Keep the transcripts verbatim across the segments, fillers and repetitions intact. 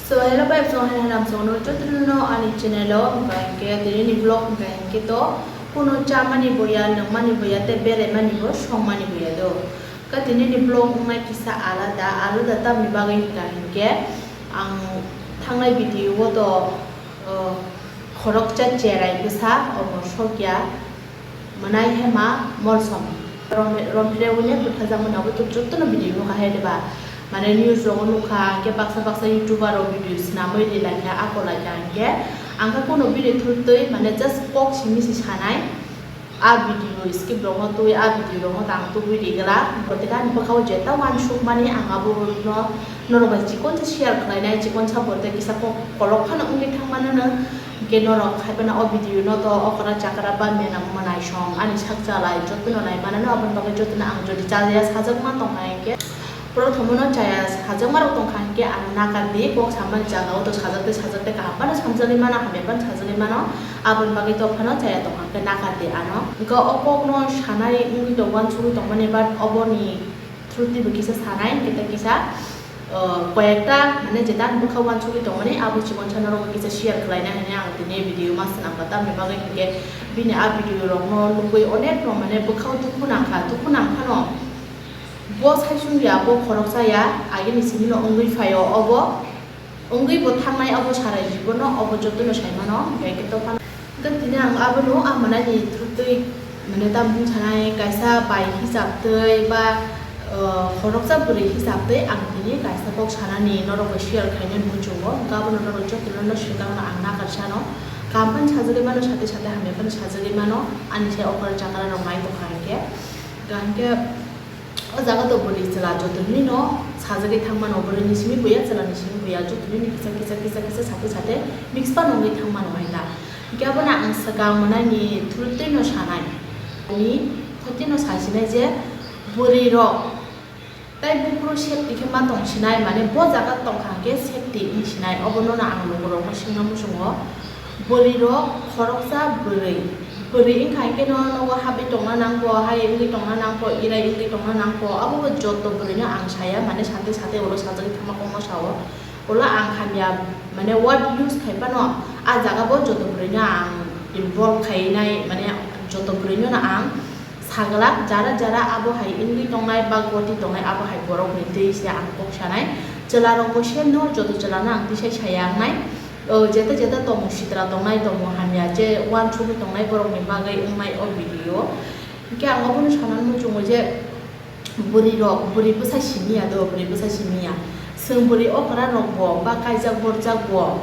So hello guys, so hai halam songno jotono ani channel o hwnkha hinkhe tini ni vlog hwnkha hinkhe to kuno chamani boya, nangmani boya tei beraimani bo songmani boya do. Ka tini ni vlog wngnai kisa alada, alada tamni bagwi hwnkha hinkhe ang thangnai video o to, uh, khoroksa cherai bwsa omo sokya. Mwnai hema molsom. Rom-, romphire wngya bwthajakmani abo to jotono video nukha hai diba. Mane news rogo nukha, hwnkhe baksa baksa YouTuber rok video swnamwi ri laikha, ako laikha hwnkhe. Ang khe kono bini thurtwi mane just kok simi se sanai. A video skip rokno twi, a video rokno tang tubui rigwla. Boteka ani bwkhao jeta uansukmani ang abo no norok bai chikon se share khlainai, chikon sa boteka kisa kok kolok phano wngwi thangmano no. Hwnkhe norok hai phano o video no to okra chakra ba mena mwnaisong ani sak chalai jotono nai mano no, aboni bagwi jotono ang jodi chaya sajakma tongkha hinkhe, prothom no chaya sajakma rok tongkha hinkhe ang nakar di, kok samani jaga o to sajak tei sajak tei kaham phano samjagwi mano, hamya phano sajagwi mano, aboni bagwi to phano chaya tongkha hinkhe nakar di ano. Hwnkhe o kok no sanai wngwi tong uansugwi tongmani but oboni through twibo kisa sanai, hwnkhe tei kisa, uh, koyekta, mane, jeta ang bwkha uansugwi tongmani, abo chikon sa norok kisa share khlaina hinwi ang tini video ma swnamkha. Tamni bagwi hinkhe bini a video rokno nugwi onek no, mane, bwkhao dukhu nangkha, dukhu nangphano bo saisung ya, bo khoroksa ya, agini simi no wngwi phaio, obo wngwi bo thangnai, obo sarai jibono, obo jotono sai mano, hwnkhe khe dophano. Hwnkhe tini ang abono, ah, manani thurtwi, mane, tamo wng sanai, kaisa bai hisab twi ba, ah, khoroksa bwrwi hisab twi ang tini kaisa kok sanani norok bai share khainani muchungo, hwnkhe abono norok jotono no swkangno ang nakar sano, kaham phano sajagwi mano, sate sate hamya phano sajagwi mano, ani sai okra chakra rok nai tongkha hinkhe, hwnkhe. O jaga to bwrwi chwla joto hinwi no sajagwi thang mano, bwrwi ni simi buya, chwla ni simi buya, joto hinwi kisa kisa kisa kisa sate sate mix pa nongwi thang mano hai ta. Hwnkhe abono ang swkang mwnani thurtwi no sanai. Ani khoti no sasinai je bwrwi rok tai buphuru safety khe ma tong sinai, mane bo jaga tongkha hwnkhe safety wng sinai, obono no ang lukurok no swngna muchungo. Bwrwi rok khoroksa bwrwi, bwrwi wngkha hinkhe no nogo habwi tongna nangkho, hai wngwi tongna nangkho, irai wngwi tongna nangkho, abo bo joto bwrwi no ang saya, mane sate sate ulo sajagwi thangma kokno sao. Ulo ang hamya, mane word use khai phano, ah jaga bo joto bwrwi no ang involve khainai, mane joto bwrwi no ang saglak, jara jara abo hai wngwi tongnai ba goti tongnai, abo hai borok ni twi se ang kok sanai. Chwla rok bo same no, joto chwla no ang twi sai saya wngnai. O, jeta jeta tongmung sitra tongnai, tongmung hamya je uansugwi tongnai borok ni bagwi wngnai o video. Hwnkhe ang obono sanani muchungo je bwrwi rok, bwrwi bwsa simi ya do, bwrwi bwsa simi ya. Chwng bwrwi okra rok bo ba kaijak borjak bo,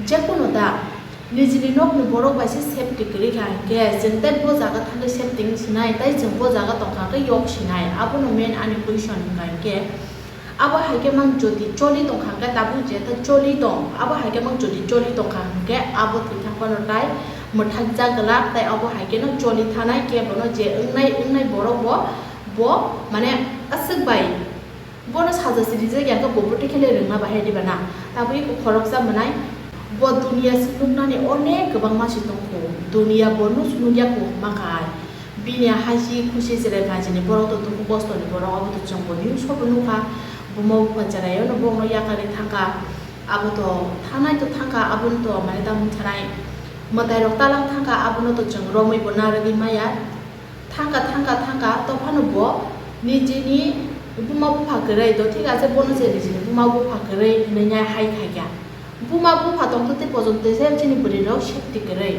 jekono da nijini nokni borok bai se safety kwrwi kha hinkhe chwng tei bo jaga thangwi safety wng sinai, tei chwng bo jaga tongkha khe yok sinai, abono main ani question hwnkha hinkhe. Abo hai khe mang jodi choli tongkha hwnkhe tabuk je ta choli tong, abo hai khe mang jodi choli tongkha hwnkhe abo thwithang phano tai mwthakjak glak, tei abo hai kheno choli thanai khe bono je wngnai, wngnai borok bo, bo mane aswk bai bono saja se rijak ya khe bo bwtwi khe le rwngna bahai diba na? Tabuk eko khoroksa mwnai bo duniya se nuknani onek kwbangma se tongkho, duniya bono se nukya kho hwnma khai. Bini haisi khusi chwrai phaisini borok to dukhu kostoni borok, abo to chwng bo news o bo nukha. Buma bupha chwraio no bono yakarwi thangkha, abo to thangnai to thangkha, abono to mane tamo thanai mwtai rok talang thangkha, abono to chwng romwi bo narwgwi maya. Thangkha, thangkha, thangkha, tophano bo nijini buma bupha kwrwi do, thik ase, bono se nijini buma bupha kwrwi hinwi nai hai khaikha. Buma bupha tongtwtwi pojonto se chini bwrwirok safety kwrwi.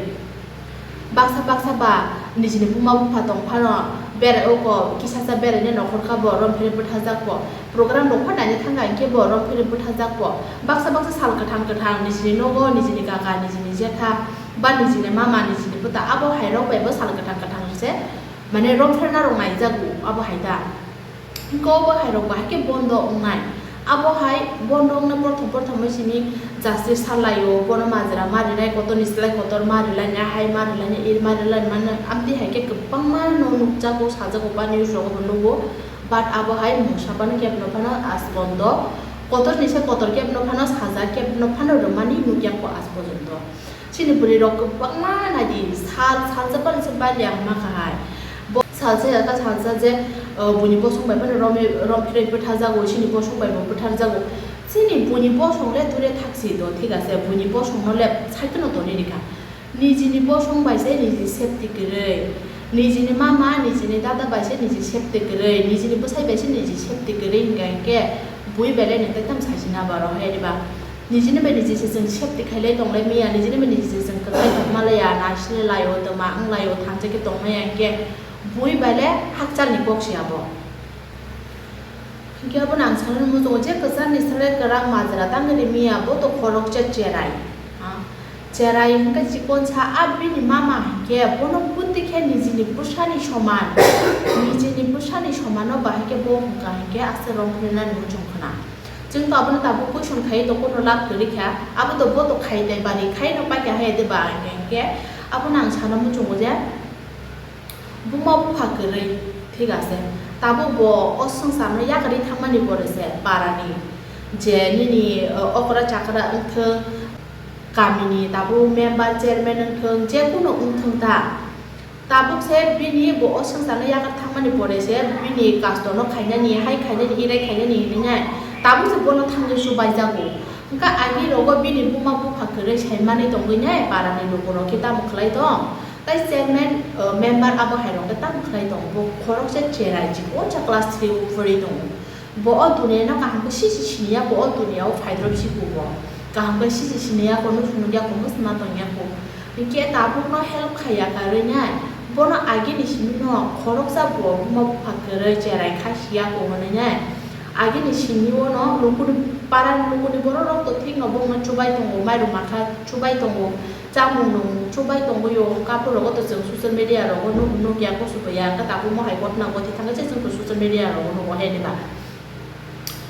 Baksa baksa ba nijini buma bupha tong phano berai oko kisa sa beraina nokhor kha bo rom phiri bwthajak bo. Program rok pha naina thangkha hinkhe bo rom phiri bwthajak bo. Baksa baksa sal kwthang kwthang nijini nogo, nijini kaka, nijini jetha, ba nijini mama, nijini bwta, abo hai rok bai bo sal kwthang kwthang se mane rom phirna rok naijago abo hai da. Hwnkhe o bo hai rok bahai khe bondo wngnai. Abo hai bondo wngna prothom prothom bai simi justice salaio, bono majra ma rinai, kotor ni slai kotor ma rilainai, hai ma rilainai, ir ma rilainai, mane amtwi hai khe kwbangma no nukjago, sajago, ba news rogo bo nugo. But abo hai mungsa phano kebno phano as bondo, kotor ni se kotor kebno phano sajak, kebno phano rwmani nukya kho as porjonto. Chini bwrwi rok kwbangma naidi, sal, salsa phano se baliya hwnma kha hai. Bo salsa ya ta salsa je, uh, buini bosong bai phano rom, rom phirwi bwtharjago, chini bosong bai bo bwtharjago. Chini buini bosong le dure thaksi do, thik ase, buini bosong no le side no toni rikha. Nijini bosong bai se niji safety kwrwi, nijini mama, nijini dada bai se niji safety kwrwi, nijini bwsai bai se niji safety kwrwi hingka hinkhe bui belai ni tei tam sajina baro hai riba. Nijini bai niji se chwng safety khailai tonglai miya, nijini bai niji se chwng kwthai tongma laya, naisle laio, twma wng laio, thansa khe tongmaya hinkhe bui bai le hakchal ni kok se abo. Hinkhe abono ang sanani muchungo je kwchar ni sale kwrak majra tangwi ri miya, bo to khoroksa cherai. Ha? Cherai hinkhe chikon sa a bini mama hinkhe bono buti khe nijini bwsani soman, nijini bwsani somano bahai khe bo hwnka hinkhe ase rong phrenani muchung khna. Chwng to abono tabuk question khai to kono lab kwrwi kha, abo to bo to khai tai bari khai no paikha hai de ba hinkhe abono ang sana muchungo je. Buma bupha kwrwi, thik ase. Tabuk bo o swngcharno yakarwi thangmani pore se parani je nini, uh, okra chakra wngthwng, kamini tabuk member, chairman wngthwng, je kunu wngthwng ta. Tabuk se bini bo o swngcharno yakar thangmani pore se bini kastono khainani, hai khainani, irai khainani hinwi nai. Tabuk se bono thangwi chubaijago. Hwnkha agi rogo bini buma bupha kwrwi saimani tongwi nai, parani lukurok khe tamo khlai tong. Tai chairman, uh, member abo hai rok khe tamo khlai tongo. Bo khoroksa cherai, chikon sa class three o phuri tongo. Bo o duniya no kaham khe sisi sini ya ko, o duniya o phaidrop si ko bo. Kaham khe sisi sini ya ko, nuk phunuk ya ko, mwsma tong ya ko. Hinkhe tabuk no help khai ya karwi nai. Bono agi ni simi no khoroksa bo buma bupha kwrwi cherai kha si ya ko hwnwi nai. Agi ni simi o no lukuni, para lukuni borok rok to thik no bongno chubai tongo, mairum makha chubai tongo. Chamung nung chubai tongwi o, kaphur rogo to chwng social media rogo nuk, nukya, kusu ya, khe tabuk mohai gotna goti thangwi se chwng to social media rogo nugo he diba.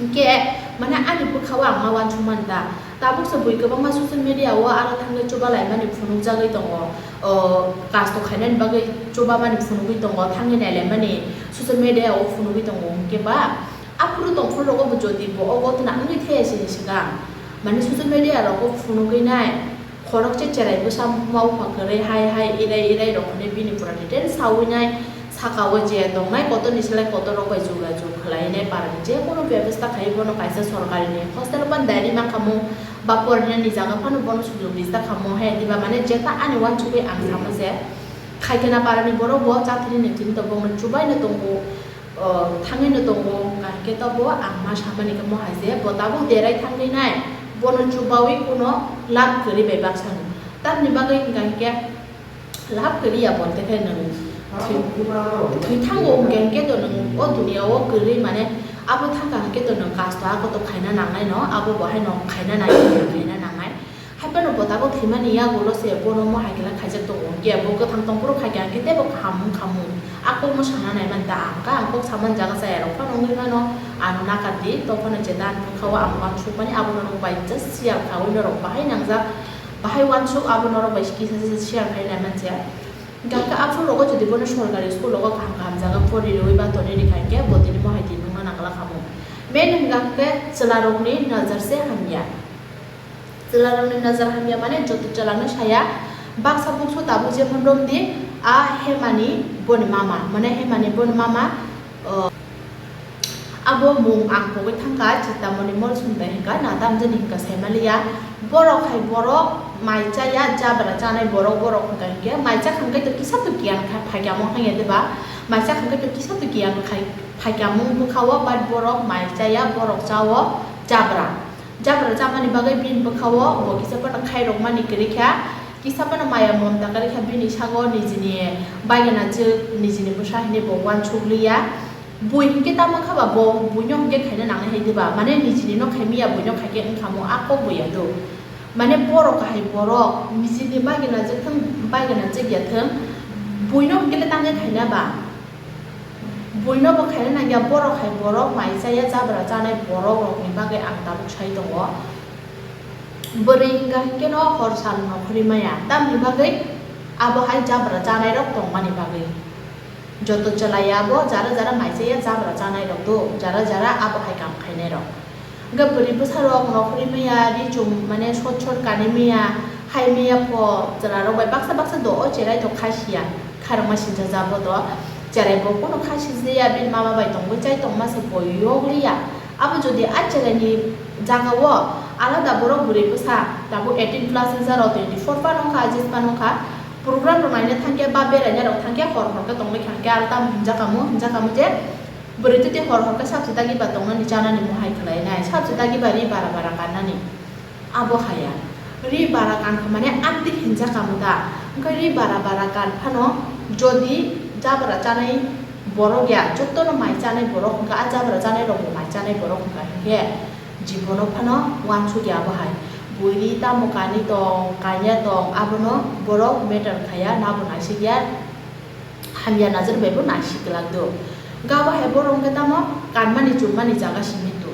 Hinkhe mane ani bwkha o ang ma uansuk man ta, tabuk se bui kwbangma social media o aro thangwi chuba laimani phunukjagwi tongo, o, kasto khainani bagwi chuba mani phunugwi tongo, thangwi nailaimani social media o phunugwi tongo, hinkhe ba aphuru tongphuru rogo bo jodi bo o gotna wngwi thaya sini swkang, mane social media rogo phunugwi nai. Khoroksa cherai bwsa buma bupha kwrwi hai hai irai irai rok hwnwi bini pura detail sawi nai, saka o je tongnai kotor ni slai kotor rok bai jogajog khlai nai, parani je kono bebostha khai bono kaisa sorkari ni hostel o phano diary mankha mung ba porinani jaga phano bono sujog rijak kha mung hai diba, mane jeta ani uansugwi ang sama je Khaikena parani borok bo chathini nungchini to bongno chubai no tongo. O, thangwi no tongo, hwnkha hwnkhe to bo ang ma samani khe mo hai je bo tabuk derai thangwi nai, bono chubawi kuno lab kwrwi bai baksa no. Tamni bagwi hwnkha hwnkhe lab kwrwi ya bo, tei khe nwng thwi, thwi thango hwnkha hwnkhe to nwng o duniya o kwrwi mane abo thangkha hwnkhe to nwng kasto ako to khaina nangnai no, abo bo haino khaina nangnai, khaina nangnai. Haiphano bo tabuk thwimani yagulo se bono mohai khe khaijak tongo, hwnkhe bo kwthang tongphuru khaikha hwnkhe teibo kaham wngkha mung. A kokno sana nai man ta ang, khe ang kok saman jaga chaya rok phano wngwi mano, ano nakar di, tongphano je dan bwkha o ang uansukmani abo norok bai just share khaui norok bahai nangjak, bahai uansuk abo norok bai kisa kisa share khai nai man je. Hwnkhe aphuru rogo jodi bono sorkari school rogo kaham kaham jaga pori rwui ba tonwi rikha hwnkhe bo tini mohai tini wngna nangla kha mung. Main hwnkha hwnkhe chwla rokni nazar se hamya. Chwlarokni nazar hamya mane joto chwlano saya, baksa buksu tabuk jemon romdi, a hemani boni mama, mane hemani boni mama, o, abo mung ang pogwi thangkha, Chintamoni Molsundai hwnkha, na tamjani hwnkha saimaliya, borok hai borok mai chaya, jabra chanai borok, borok hwnkha hinkhe mai chakha hwnkhe to kisa to giyan kha phaikha mung hanya diba, mai chakha hwnkhe to kisa to giyan khai phaikha mung bwkha o, but borok mai chaya, borok chao jabra. Jabra chamani bagwi bini bwkha-o bo kisa phano khairokmani kwrwi kha, kisa phano maya momta kwrwi kha, bini sago nijini baigana jwk, nijini bwsa hinwi bo uansuk liya. Bui hinkhe tamo kha ba bo buino hinkhe khaina nangnai hai diba, mane nijini no khai miya buino khai khe wngkha mo a kok bo ya do. Mane borok hai borok nijini baigana jwk thung, baigana jwk ya thung, buino hinkhe le tangwi khaina ba. Buino bo khaina nangya, borok hai borok mai chaya, jabra chanai borok rokni bagwi ang tabuk sai tongo. Bwrwi hwnkha hwnkhe no hor sal nokhorwi maya, tamni bagwi abo hai jabra chanai rok tongmani bagwi. Joto chwlai abo jara jara mai chaya, jabra chanai rok do, jara jara abo hai kam khainai rok. Hwnkhe bwrwi bwsarok nokhorwi maya, ri chum mane sot sot kanwi maya, hai maya pho chwlarok bai baksa baksa do o cherai to kha siya, khairokma sincha jabo do cherai bo kunu kha sijaya, bini mama bai tongwi chai tongma se bo yokliya, Abo jodi a chelaini jagao alada borok bwrwi bwsa tabuk eighteen plus wngsa rok, twenty four phano wngkha, ajis phano wngkha, program rok naina thangkhe ba beraina rok thangkhe hor hor khe tongwi thangkhe aro tamo hinjakamo hinjakamo je bwrwi twi twi hor hor khe sabse dagi ba tongnani chanani mohai khwlainai, sabse dagi ba ri bara bara kannani. Abo haya. Ri bara kan kha mane amtwi hinjakamo da. Wngkha ri bara bara kan phano jodi jabra chanai borok ya, jotono mai chanai borok wngkha, a jabra chanai rokbo mai chanai borok wngkha hinkhe jibono phano uansuk ya abo hai. Buini tamo kanwi tong, kanya tong, abono borok matter khaya, nabo naisik ya. Hamya najar bai bo naisik glak do. Gabo hai borok wngkhe tamo kanmani chumani jaga simi tu.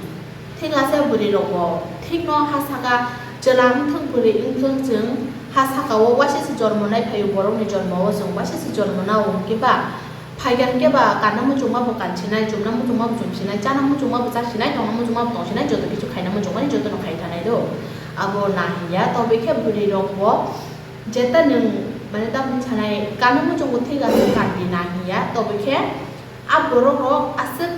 Thik ase bwrwi rok bo thik no ha saka chwla wngthwng bwrwi wngthwng chwng ha saka o waisa se jormo nai phaio borok ni jormo o chwng waisa se jormo na o hwnkhe ba phaiga hwnkhe ba kanna muchungma bo kansinai chumna muchungma bo chumsinai chana muchungma bo chasinai tongna muchungma bo tongsinai joto kichu khaina muchungmani joto no khai thanai do. Abo na hiya tobe khe bwrwi rok bo Jeta nwng, mane, tamni sanai, kanwi muchungo thik ase, kanwi na hiya, tobe khe a borok rok aswk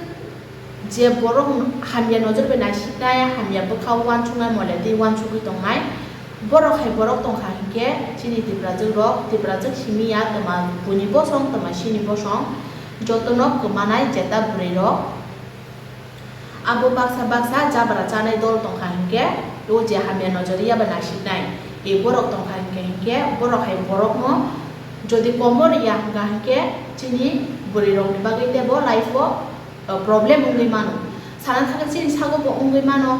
je borok hamya nojor bai naisiknai, hamya bwkha uansuknai, mole twi uansugwi tongnai, borok hai borok tongkha hinkhe chini Tiprajwk rok, Tiprajwk simi ya twma buini bosong, twma sini bosong, jotono kwmanai jeta bwrwi rok. Abo baksa baksa jabra chanai dol tongkha hinkhe, o je hamya nojoriya ba naisiknai, e borok tongkha hinkhe, hinkhe borok hai borokno jodi komo riya hwnkha hinkhe, chini bwrwi rokni bagwi teibo life o, o, problem wngwi mano. Sana thangkhe chini sago bo wngwi mano.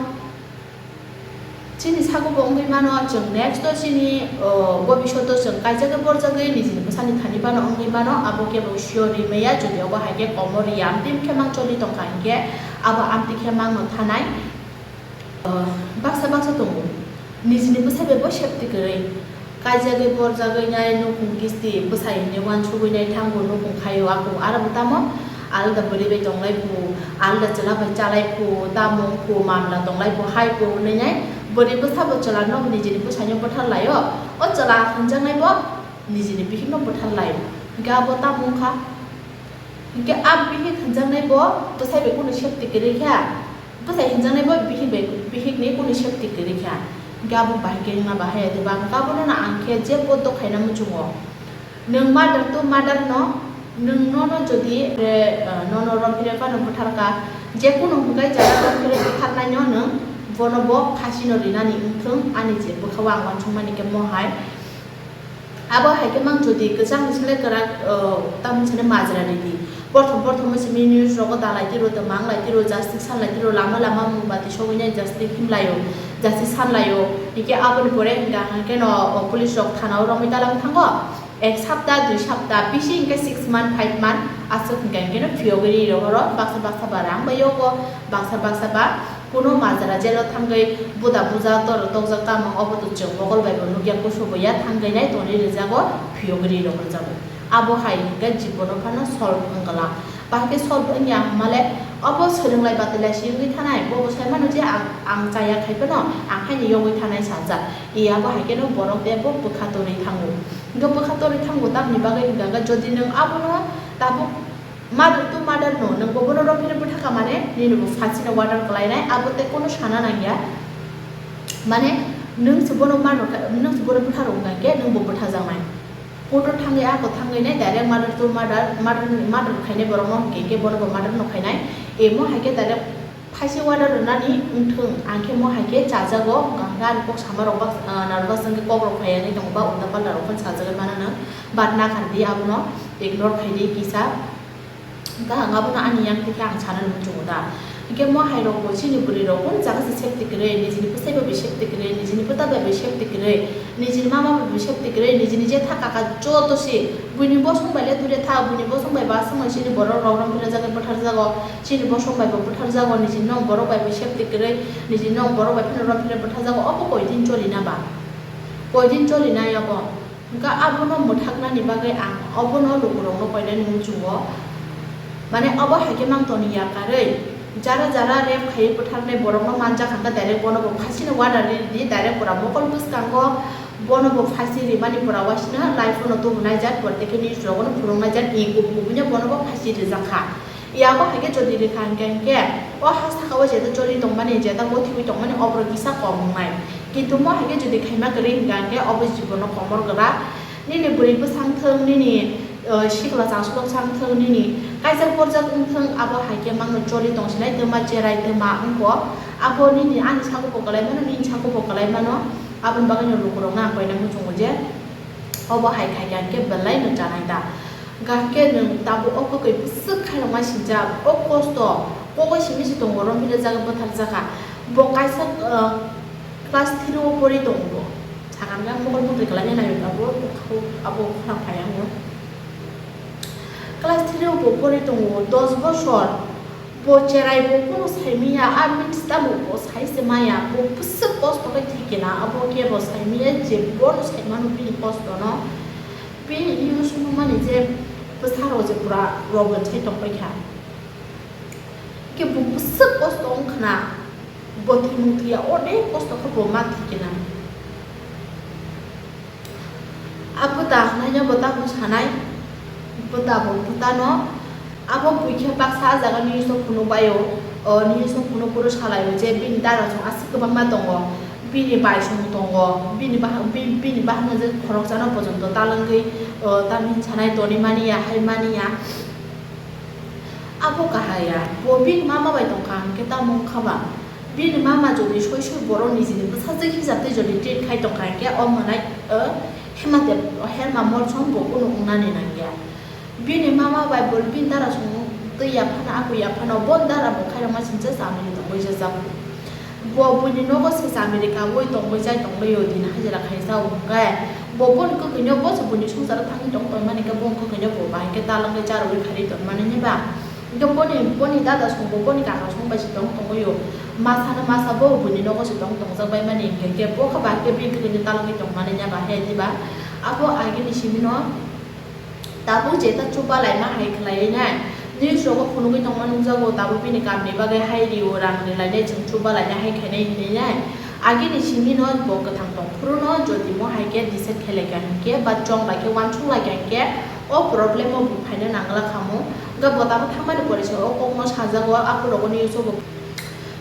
Chini sago bo wngwi mano, chwng next o chini, o, bobishoto chwng kaijagwi borjagwi nijini bwsani thani phano wngwi mano, abo kebo sure ri maya, jodi obo hai khe komo riya, amtwi khe mang choli tongkha hinkhe, abo amtwi khe mangno thanai. O, baksa baksa tongo, nijini bwsai bai bo safety kwrwi. Kaijagwi borjagwi nai nukhung kisti bwsai hinwi uansugwi nai thango nukhung khaio ako aro bo tamo alada bwrwi bai tonglai phu, alada chwla bai chalai phu, tamo wng phu, mamla tonglai phu, hai phu hwnwi nai bwrwi bwsa bo chwla no nijini bwsaino bwthar laio, o chwla hwnjaknai bo nijini bihikno bwthar laio, hinkhe abo tamo wngkha. Hinkhe a bihik hwnjaknai bo bwsai bai kunu safety kwrwi kha, bwsai hwnjaknai bo bihik bai, bihikni kunu safety kwrwi kha. Hinkhe abo bahai khe wngna bahai ya de ba, hinkhe abono no ang khe je podo khaina muchungo. Nwng mother to mother no, nwng nono jodi, eh, nono romphire phano bwthar kha, je kunu hwnkhe jara romphire bwtharnai no nwng bono bo phasi no rinani wngthwng ani je bwkha o ang uansukmani khe mohai. Abo hai khe mang jodi kwchang ni sle kwrak, o, tamni sle majra ridi. Porthom porthom simi news rogo dalai tiro, tongma wng lai tiro, justice san lai tiro, lama lama mobati sogwi nai justice him laio, justice san laio. Hikhe aboni pore hwnkha hwnkhe no, o, police rok thana o romwi dalam thango. Ek sapta, dui sapta, bisi hwnkhe six month, five month, aswk hwnkha hwnkhe no phiyogwi ri rohoro, baksa baksa ba rang bai yogo, baksa baksa ba Kuno majra jelo thangwi buda buja tor tokjak tamo, obo to chwng mokol bai bo nukya, kusu bo ya thangwi nai tonwi rwjago, phiyogwi ri rok rwjago. Abo hai hwnkhe jibono phano solve wng glak. Bahai khe solve wngya hwnmale obo swrwng lai batwi lai si wngwi thanai, bo bo sai mano je ang, ang chaya khai phano ang haino yogwi thanai sajak. E abo hai kheno borok tei bo bwkha torwi thango. Hwnkhe bwkha torwi thango tamni bagwi hwnkha hwnkhe jodi nwng abono tabuk Mother to mother no, nwng bo bono rophino bwtha kha mane, nini bo phasino order khlainai, abo tei kono sana nangya. Mane, nwng se bono mano kha, nwng se bono bwtha rwng kha khe, nwng bo bwtha jaknai. Court o thangwi, ako thangwi nai direct mother to mother, mother, mother khainai borok no hwnkhe, hwnkhe bono bo mother no khainai. Emo hai khe direct phaisi order rwnani wngthwng, ang khe mo hai khe chajago, hwnkha hwnkhe ani kok sama rok bak, ah, narwkha se wngkhe kok rok phaiya hinwi tongo, ba ulta palta rok phano sajagwi mano nwng, but nakhar di abono, ignore khai di kisa. Hwnkha ang abono ani yang thwi khe ang sana nung chungo da. Hwnkhe mo hai rok bo chini bwrwi rok kunu jaga se safety kwrwi, nijini bwsai bai bo safety kwrwi, nijini bwta bai bo safety kwrwi, nijini mama bai bo safety kwrwi, nijini jetha kaka joto se buini bosong bai le dure tha, buini bosong bai bo aswk no chini borok rok romphila jagwi bwthar jago, chini bosong bai bo bwthar jago, nijini nok borok bai bo safety kwrwi, nijini nok borok bai phano romphila bwthar jago, obo koi din choli na ba? Koi din choli na ya bo? Hwnkha abono mwthaknani bagwi ang obono lukurokno koinani muchungo. Mane obo hai khe mang toni yakarwi jara jara rape khaiwi bwtharnai borokno manjak hwnkha direct bono bo phasino order ridi, direct pura mokol bwskango bono bo phasi rimani pura waisino life-o no tubunai jak, pore khe news rogono phunuknai jak, e kubui kubuino bono bo phasi rijak kha. Yabo hai khe jodi rikha hingkha hingkhe, o ha saka o jeta choli tongmani, jeta bothigwi tongmani, oborok kisa kom wngnai. Kintu mo hai khe jodi khaima kwrwi hingkha hingkhe, obo jibono komor gwrak. Nini bwrwi bwsang thwng, nini, eh, sikla changsulok sang thwng, nini kaijak porjak wng thwng, abo hai khe mangno choli tongsinai, twma cherai twma wngkho. Abo nini ani sago bo kwlai mano, nini sago bo kwlai mano, aboni bagwino lukurokno ang koina muchungo je, obo hai khai khe ang khe belai no chanai da. Gaham khe nwng tabuk o kwkwi bwswk khairokma sinjak, o kosto, kokoi simi se tongo, romphila jaga bwthar jakha. Bo kaisa, uh, class three o pori tongo. Sakang khe mokol mukti kwlaina nai tabuk, abo khorang phai ango. Class three o bo pori tongo, dos bosor. Bo cherai bo phano sai manya, a means tamo bo sai se maya, bo bwswk kosto khe thikena, abo khe bo sai manya je bono sai mano bini kosto no. Bini use wngmani je bwsarok je pura rogon sai tongpai kha. Khe bo bwswk kosto wngkhna, bo thwimung thwiya onek kosto khe bo ma thikena. A bwta hwnwi no bwta hwn sanai, bwta bo bwta no, abo bui khe baksa a jaga news o phunuk bai o, o news o phunuk phuru salai o je bini dara chwng aswk kwbangma tongo, bini bai chwng tongo, bini bahan, bi-, bini bahan je khoroksa no pojonto talangwi, o tamni sanai toni mani ya, hai mani ya. Abo kahaya, bo bini mama bai tongkha hwnkhe tamo wngkha ba? Bini mama jodi soi soi borok nijini bwsajwk hijatwi jodi treat khai tongkha hwnkhe o mwnai, o, hema tep-, o herma molsong bo kunu wngnani nangya. Bini mama bai bo bini dara song twi ya phano, aku ya phano, bo dara bo khairokma singcha chamani tongwi jajak. Bo buini nogo se chamiri kaui tongwi jai tongwi o din hajira khaisa o hwnkhe, bo boni kwkhwino bo se buini swngcharo thangwi tong tongmani khe boni kwkhwino bo bahai khe talangwi charwi kharwi tongmani ni ba? Hwnkhe boni, boni dada song bo boni kaka song bai se tong tongwi o. Masa no masa bo buini nogo se tong tongjak bai mani hwnkhe khe bo khe bahai khe bini kwkhwino talangwi tongmani ni ba he di ba? Abo agini simi no. Tabuk jeta chuba laima hai khlaiwi nai. News rogo phunugwi tongma nukjago, tabuk bini kamni bagwi hai rio, rang rilainai, chwng chuba lainai hai khainai hinwi nai. Agini simi no bo kwthang tong phuru no jodi mo hai khe decide khai lai kha hinkhe ba chong lai khe, uansuk lai kha hinkhe o problem o bo phaina nangla khamu. Hwnkhe bo tabuk thangmani pore se o kok no sajago, a khulogo news o bo.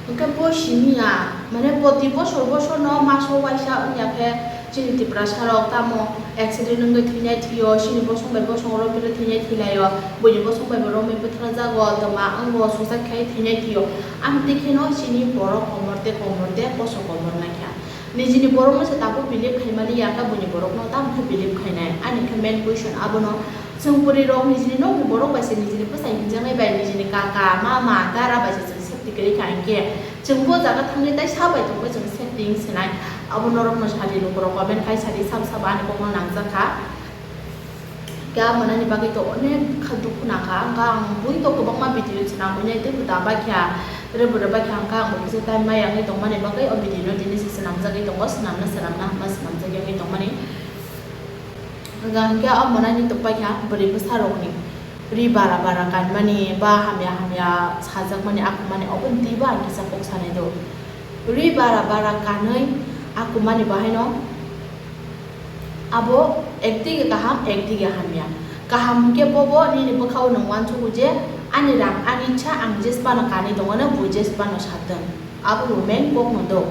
Hwnkhe bo simi ya, mane, poti bosor bosor no maso waisa wngya khe chini Tiprasa rok tamo accident wngwi thwinai thwio, chini bosong bai bosong romwi thwinai thwilaio, buini bosong bai bo romwi bwtharjago, twma wngo, suicide khai thwinai thwio. Amtwi kheno chini borok komor tei komor tei koso komor naikha. Nijini borokno se tabuk believe khaimani ya khe buini borokno tamo khe believe khainai? Ani khe main question abono. Chwng puri rok nijini nokni borok bai se nijini bwsai hinjaknai bai, nijini kaka, mama, dara bai se chwng safety kwrwi kha hinkhe, chwng bo jaga thangwi tai sa bai tongkhe chwng safety wng sinai. Abo norokno sadi lukurok comment khai sadi, sabo sabo ani kokno nangjak kha. Khe abo nani bagwi to onek kha dukhu nangkha, hwnkhe ang buino kwbangma video swnamwi nai teibo da baikha, rebw rebw baikha, hwnkhe ang bo kisa time maya wngwi tongmani bagwi o video no tini se swnamjagwi tongo, swnamna swnamna hwnba swnamjagwi wngwi tongmani. Hwnkha hwnkhe o mwnai ni tokpai kha bwrwi bwsa rokni ri bara bara kanmani ba hamya hamya sajakmani akumani, oboni twibo ang kisa kok sanai do. Ri bara bara kanwi akumani bahaino abo ekdige kaham, ekdige hamya. Kaham hwnkhe bobo nini bwkhao nwng uansugo je ani rang, ani ichha, ang jesphano kanwi tongmano, bo jesphano satwng. Abo bo main kokno do.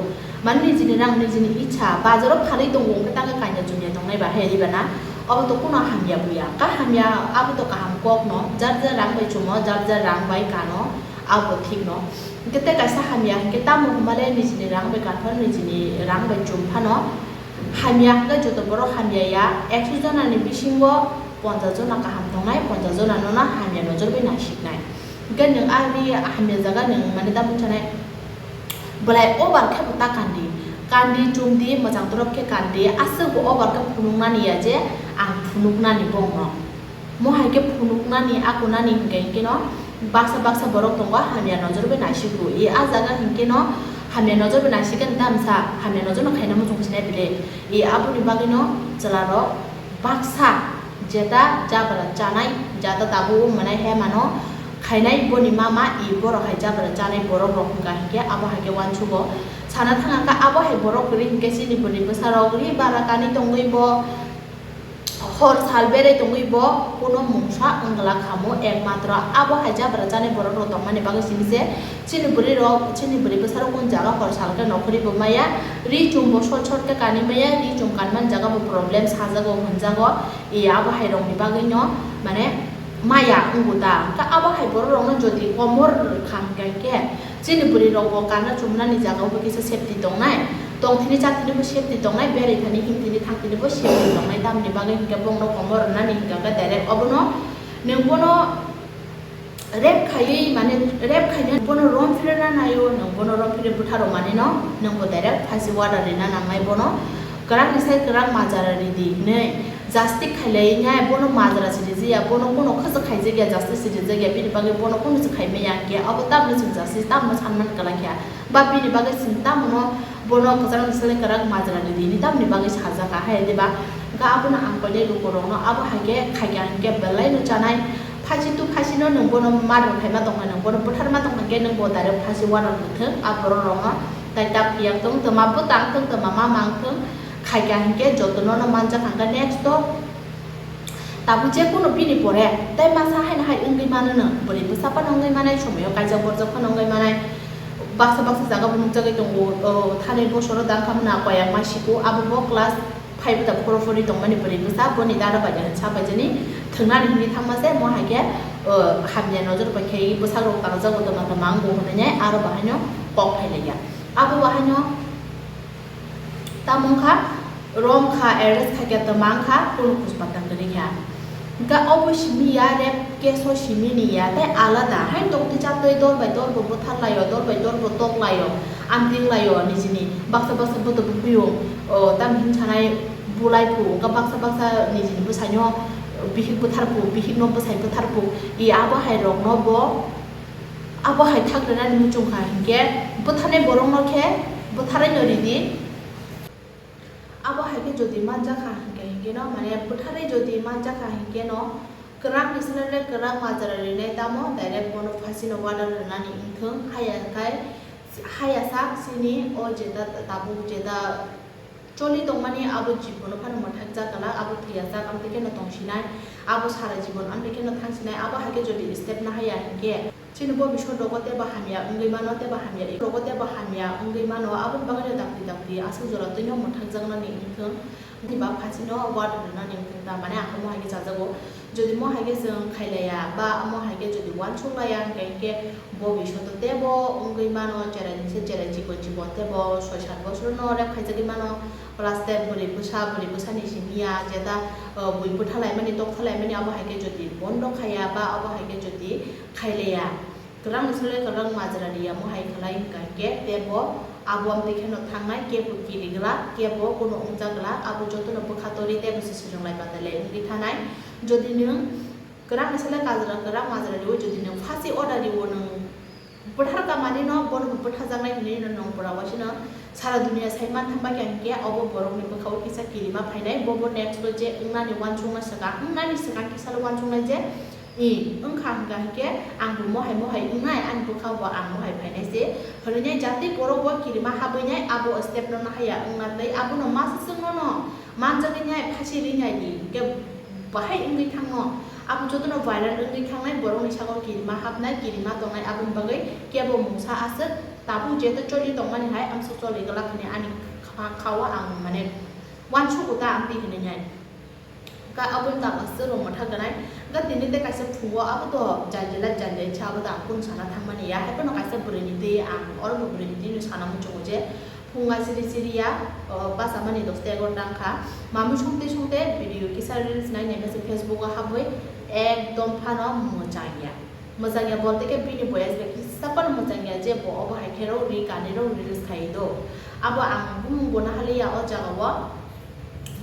Mane nijini rang, nijini ichha, bazaro phalwi tongo, wngkhe tangkhe kanya chumya tongnai ba, he, riba na? Obo to kuno hamya buya. Ka hamya, abo to kaham kokno, jar jar rang bai chumo, jar jar rang bai kano, abo thikno. Hwnkhe tei kaisa hamya hwnkhe tamo hwnmale nijini rang bai kan phano, nijini rang bai chum phano. Hamya hwnkhe joto borok hamya ya, ekso jonani bisingo ponchas jona kaham tongnai, ponchas jona nono hamya nojor bai naisiknai. Hwnkhe nwng ani hamya jaga nwng mane tamo sanai, belai over khe bo ta kandi, kandi chumdi, mwchang torop khe kandi, aswk bo over khe phunuknani ya je ang phunuknani bongno. Mo hai khe phunuknani, akunani hwnkhe hwnkhe no baksa baksa borok tongo hamya nojor bai naisigo. E a jaga hwnkhe no hamya nojor bai naisik khe tamsa hamya nojor no khaina muchung sinai bile. E aboni bagwi no chwla rok baksa jeta jabra chanai, jata tabuk mwnai he mano khainai boni mama, e borok hai jabra chanai borok rok hwnkha hwnkhe abo hai khe uansugo. Sana thang kha abo hai borok kwrwi hwnkhe chini bwrwi bwsa rok ri bara kanwi tongwi bo Hor sal berai tongwi bo kuno mungsa wngla khamu, ekmatro abo hai jabra chani borok rok tongmani bagwi simi se chini bwrwi rok, chini bwrwi bwsa rok kun jaga hor sal khe nokhorwi bo maya, ri chum bo sot sot khe kanwi maya, ri chum kanmani jaga bo problem sajago hwnjago, e abo hai rokni bagwi no mane maya wngo ta, hwnkhe abo hai borok rokno jodi komor rwkha hwnkhe chini bwrwi rok bo kana chumnani jaga o bo kisa safety tongnai. Tongthini chathini bo safety tongnai, berai thani himthini thangthini bo safety tongnai, tamni bagwi hinkhe bongno komor rwnani hinkhe direct obono nwng bono rape khaiwi mane rape khaina bono rom phirna naio, nwng bono rom phirwi bwtharo manino nwng bo direct phasi order rina nangnai bono kwrak ni sai kwrak majra ridi hinwi justice khailai nai, bono majra se rijaya, bono bono khwsa khaijakya, justice se rijakya, bini bagwi bono kunu se khaimaya hinkhe abo tamni chwng justice tamno sanmani kwlai kha. Ba bini bagwi chwng tamo no bono kwchangni swlai kwrak majra ridi hwnwi tamni bagwi sajak kha hai diba? Hwnkhe abono ang koinai lukurokno abo hai khe khaikha hinkhe belai no chanai. Phasi tu phasi no nwng bono murder khaima tongkha, nwng bono bwtharma tongkha hinkhe nwng bo direct phasi order rwthwng a borok rokno. Tai ta phiyang tong, twma bwtang tong, twma ma mang tong, khaikha hinkhe jotono no manjak kha hinkhe next o Tabuk je kono bini pore tei masa haino hai wngwi mano no, bwrwi bwsa phano wngwi manai, somoyo kaijak borjak phano wngwi manai. Baksa baksa jaga bo nukjagwi tongo, o, thani bosoro dangkha mwnha koyang ma siko, abo bo class five da four phori tongmani bwrwi bwsa, boni dada bai da hinsa bai jani thwngnani hinwi thangma se, mo hai khe, o, hamya nojor bai khe bwsarok tangjago, tongma tongma wngo hwnwi nai aro bahaino kok phailaikha. Abo bahaino Tamo wngkha, rom kha, arrest khaikha, twma wngkha, kunu khus pata kwrwi kha. Hwnkhe obo simi ya, rape case o simi ni ya, tei alada hai tongtwi chatwi dol bai dol bo bwthar laio, dol bai dol bo tok laio, amtwng laio, nijini baksa baksa bwtwi bwkuyung, o, tamni hwn sanai bulai phu, hwnkhe baksa baksa nijini bwsaino bihik bwthar phu, bihikno bwsai bwthar phu, i abo hai rokno bo Abo hai thak rwnani muchung kha hinkhe bwtharnai borokno khe bwtharwi no ridi. Abo hai khe jodi manjak kha hinkhe, hinkhe no mane bwtharwi jodi manjak kha hinkhe no kwrak ni slai le kwrak majra rinai tamo direct bono phasi no order rwnani wngthwng, haya khai, haya sak sini o jeta tabuk jeta Choli tongmani abo jibono phano mwthakjak glak, abo thwiyajak, amtwi kheno tongsinai, abo sara jibon amtwi kheno thangsinai, abo hai khe jodi step nahaya hinkhe, chini bobisot rogo teibo hamya wngwi mano, teibo hamya rogo teibo hamya wngwi mano, aboni bagwino dakti dakti aswk jora twino mwthakjaknani wngthwng, ba phasino ward rwnani wngthwng ta, mane ang omo hai khe chajago. Jodi mo hai khe chwng khailaiya ba omo hai khe jodi uansuk laiya hwnkhe, hinkhe bo bisoto teibo wngwi mano, cherai ni se cherai chikon chikon teibo soi sat bosor no rep khaijagwi mano, class ten bwrwi bwsa, bwrwi bwsa ni simi ya, jeta, uh, bui bwtha laimani, tok tha laimani, abo hai khe jodi bondo khaiya ba abo hai khe jodi khailaiya, kwrang ni salo kwrang majra ri ya, mo hai khlai hwnkha hinkhe teibo abo amtwi kheno thangnai, kebo kiri glak, kebo kunu wngjak glak, abo jotono bwkha torwi teibo se swrwng lai badalai wngwi thanai. Jodi nwng kwrang ni salo kajra kwrang majra riwi, jodi nwng phasi order riwi nwng bwthar kamani no, bono bo bwthajaknai hinwi no nwng pura waisino sara dunia sai mantha ba khe hinkhe obo borok ni bwkha o kisa kirima phainai, bobo next o je wngnani uansukma swkang, wngnani swkang kisa uansuknai je, I, wngkha hwnkha hinkhe, ang bo mohai mohai wngnai, ani bwkha bo ang mohai phainai se, hwnwi nai jati borok bo kirima habwi nai, abo step no nahaya wngna tei abono masa chwngno no manjagwi nai, phasi ri nai di, hinkhe bahai wngwi thangno, abo jotono viral wngwi thangnai, borokni sago kirima habnai, kirima tongnai, aboni bagwi kebo mungsa aswk tabuk jeto choli tongmani hai amswk choli glak hwnwi ani kha-, kha-, khao ang mane uansugo ta amtwi hwnwi nai. Ka aboni tamo se rwngmwthak gwnai. Ka tini tei kaisa phungo abo to janjila janjai se abo to ang kunu sana thangmani ya. Haiphano kaisa bwrwini twi ang oro bo bwrwini twi no sana muchungo je phunga siri siri ya, o, basa mani dos ta egarota wngkha. Mamwi songtwi songtwi video kisa reels nai nai mase Facebook o habwi ekdom phano mwchang ya. Mwchang ya bolte khe bini voice bai kisa phano mwchang ya je bo obo hai khe rw ri kani rw reels khai do. Abo ang bumung bo nahali ya o jaga o.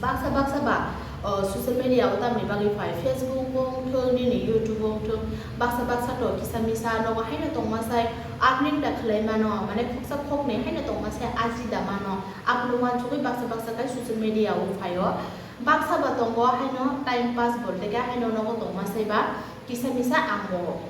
Baksa baksa ba, o, social media o tamni bagwi phai, Facebook wng thung, nini YouTube wng thung, baksa baksa to kisa misa nogo haino tongma sai earning da khlai mano, mane khoksa khoknwi haino tongma sai aji da mano, abono uansugwi baksa baksa khai social media o phai o. Baksa ba tongo haino time pass bolte khe haino nogo tongma sai ba kisa misa ang bo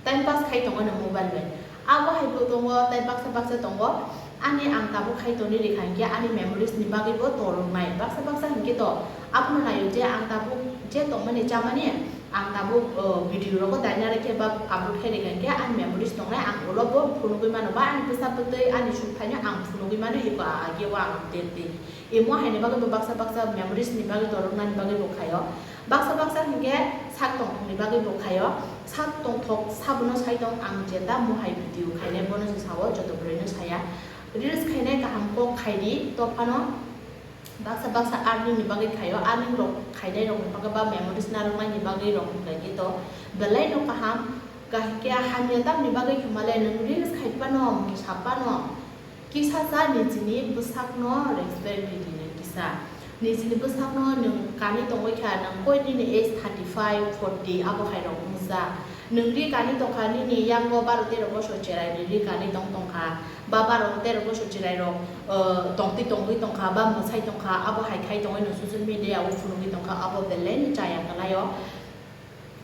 Time pass khai tongo no mobile bai. Abo hai bo tongo, tei baksa baksa tongo. Ani ang tabuk khai toni rikha hinkhe ani memories ni bagwi bo toroknai. Baksa baksa hinkhe to Abono naio je ang tabuk je tongmani chamani, ang tabuk, o, video rogo daina rikhe ba upload khe rikha hinkhe ani memories tongnai, ang ulo bo phunugwi mano ba ani bwsa bwtwi ani sukphaino ang phunugwi mano, eko age o ang update di. Imo haini bagwi bo baksa baksa memories ni bagwi toroknani bagwi bo khaio. Baksa baksa hinkhe sak tongthokni bagwi bo khaio. Sak tongthok sabono sai tong ang jeta mohai video khainai bono se sao, joto bwrwino saya. Reels khainai kaham kok khaidi, to phano baksa baksa earning ni bagwi khaio, earning rok khainai rokni bagwi ba memories narwknai ni bagwi rok hinkhe to belai no kaham. Kahikhe hamya tamni bagwi hwnmale nwng reels khai phano, mwsa phano, kisa cha nijini bwsakno respect ridi nwng kisa. Nijini bwsakno nwng kani tongwi kha, nwng koi nini age thirty five, forty abo hai rok wngsa. Nwng ri kani tongkha, nini yango baro tero bosor cherai ni ri kani tong tongkha, ba baro tero bosor cherai rok, o, tongtwi tongwi tongkha, ba mwsai tongkha, abo hai khai tongwi nwng social media o phunugwi tongkha, abo belai no chaya kwlaio.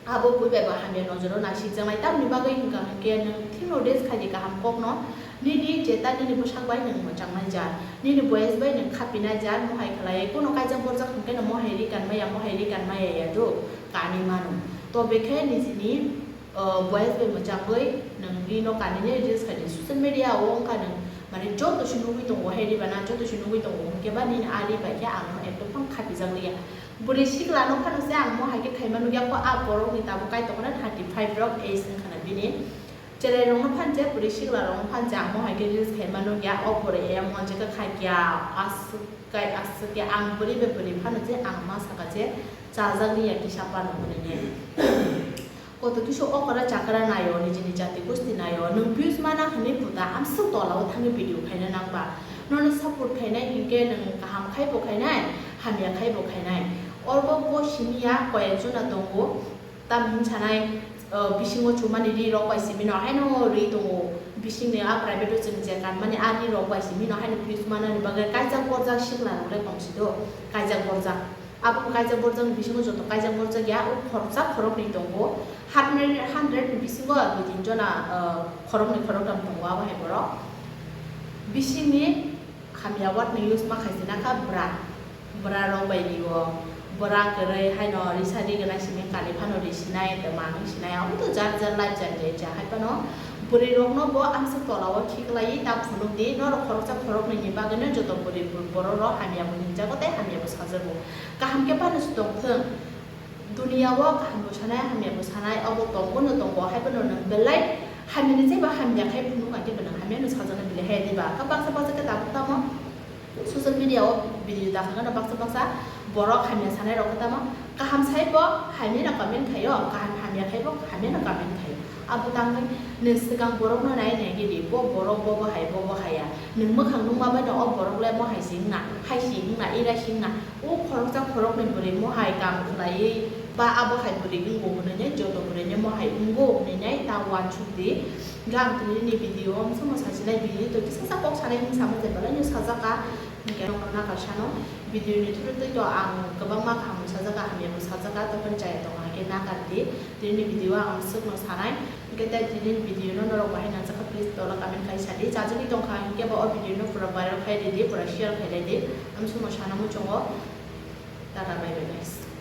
Abo bui bai bo hamya nojoro nasikjaknai, tamni bagwi hwnkha hinkhe nwng thino rest khaidi kaham kokno, nini jeta nini bwsak bai nwng mwchangnai jar, nini boyes bai nwng khapinai jar, mohai khlaiwi kuno kaijak borjak hinkhe no mohai ri kanmaya, mohai ri kanmaya ya do kani mano. To bekhe nijini, o, boyes bai mwchangwi nwng rino kanini reels khaidi social media o wngkha nwng, mane joto se nugwi tongo hai ri bana, joto se nugwi tongo hinkhe ba nini a ri bai khe ang no ekdom phang khapijak liya. Bwrwi sikla no phano se ang mohai khe khaima nukya kho, a borok ni tabuk kaitor thirty five rok age wngkha na bini. Cherai rok no phan je, bwrwi sikla rok no phan je ang mohai khe reels khaima nukya, o bwrwi emon je khe khaikya, aswk kai aswk khe ang bwrwi bai bwrwi phano je ang ma saka je chajak liya kisa phano hwnwi ne. Koto kisu okra chakra naio, nijini jati gosti naio, nwng views mana hwnwi puta amswk tola o thangwi video khaina nangba. Nono support khainai hinkhe nwng kaham khai bo khainai, hamya khai bo khainai. Orbo bo simi ya koyek jona tongo, tam hin sanai, o, bisingo chumani ri rok bai simi no haino ri tongo. Bisingni a private o chwng je kanmani a ri rok bai simi no haino views manani bagwi kaijak borjak sikla rok le kongsi do, kaijak borjak. Abo kaijak borjak ni bisingo joto kaijak borjak ya, o khoroksa khoroknwi tongo. Hundred, hundred ni bisingo dui tin jona, ah, khoroknwi khoroktham tongo abo hai borok. Bisingni hamya word ni use ma khaisina kha bwra. Bwra rok bai rio. Bwra kwrwi haino risa ri gwnang simi kali phano ri sinai, tei manwi sinai. Abo to jar jar life jar jar ja hai phano. Bwrwi rokno bo amswk tola o khiklai ta phunuk di, norok khoroksa khoroknwi ni bagwi no joto bwrwi borok rok hamya bo hinjago tei hamya bo sajago. Kaham khe phano se tong thung. Duniya o kaham bo sanai, hamya bo sanai, obo tongo no tongo, hai phano nwng belai hamya ni jeba hamya khai phunuk kha khe bo nwng hamya no sajaknai belai hai diba? Kha baksa baksa khe tabuk tamo social media o video dakha gana baksa baksa borok hamya sanai rok khe tamo kaham sai bo hamya no comment khaio, kaham hamya khai bo hamya no comment khaio. Abo tangwi nwng swkang borokno nai nai gidi, bo borok bo bo hai, bo bo haya. Nwng mwkhang nukma bai no o borok le mo hai si wngna, hai si wngna, ira si wngna. O khoroksa khoroknwi bwrwi mo hai kam khlaiwi ba abo hai bwrwi wngo hwnwi joto bwrwi no mo hai wngo hwnwi ta uansuk di. Gang tini ni video o msamo sasinai video to kisa sa kok sanai hwn samo je belai no sajak ka. Hwnkhe nokha nakar sano video ni through twi to ang kwbangma kaham sajak ka, hamya bo sajak ka, tokon chaya tongo hwnkhe nakar di. Tini ni video o ang swk no sanai. Hwnkhe tei tini ni video no norok bahai nangjakha, please tola comment khai sadi. Chajagwi tongkha hwnkhe bo o video no pura viral khai ridi, pura share khai ridi. Amsukno sana muchungo. Tata bye bye guys.